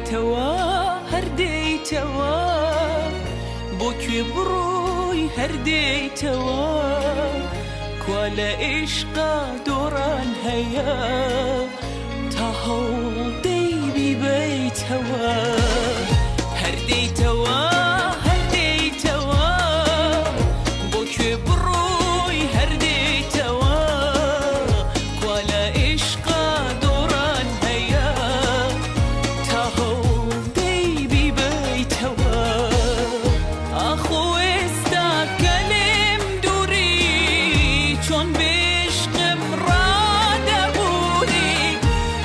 دێیتەوە هەر دێیتەوە بۆ کوێ بڕۆی هەر دێیتەوە کوا لە ئیشقا دۆڕان هەیە تا هەوڵ دەی بیبەیتەوە هەر دێیتەوە هەر دێیتەوە بۆ کوێ بڕۆی هەر دێیتەوە کوا لە ئیشقا دۆڕان هەیە تا هەوڵ دەی بیبەیتەوە ئاخۆ ئێستا کە لێم دووری چۆن بێشقم ڕادەبووری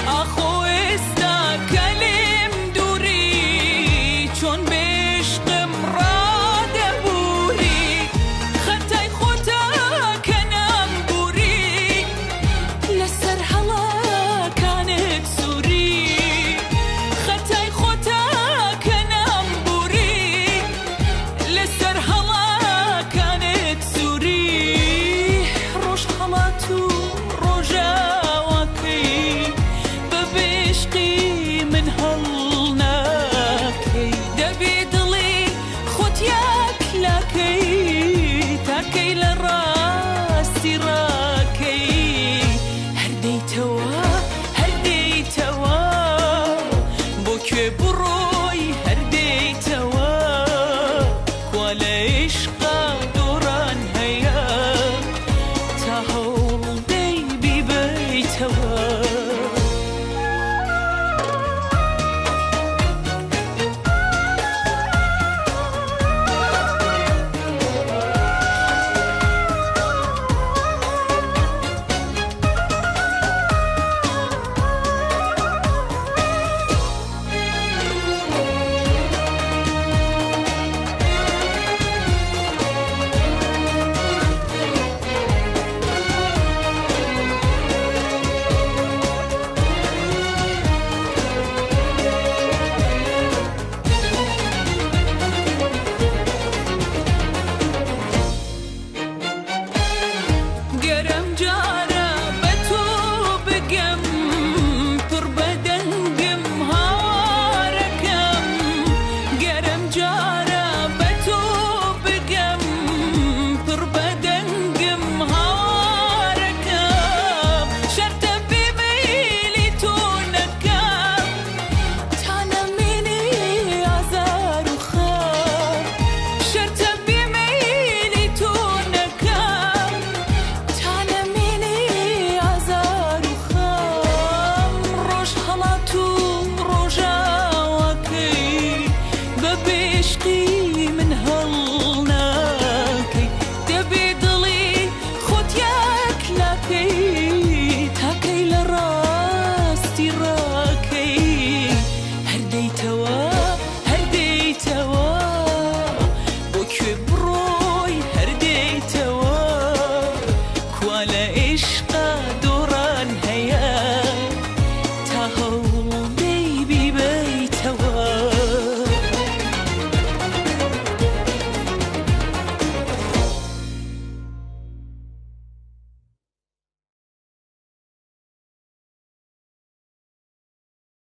ئاخۆ ئێستا کە لێم دووری چۆن بێشقم ڕادەبووری خەتای خۆتە کە نەمبووری لەسەر هەڵەکانت سووری خەتای خۆتە کە نەمبووری لەسەر هەڵەکانت سووری ڕۆژ هەڵات و ڕۆژاواکەی بە بێشقی من هەڵناکەی دەبێ دڵی خۆت یەکلاکەی تاکەی لە ڕاستی ڕاکەی هەر دێیتەوە هەر دێیتەوە بۆ کوێ بڕۆی.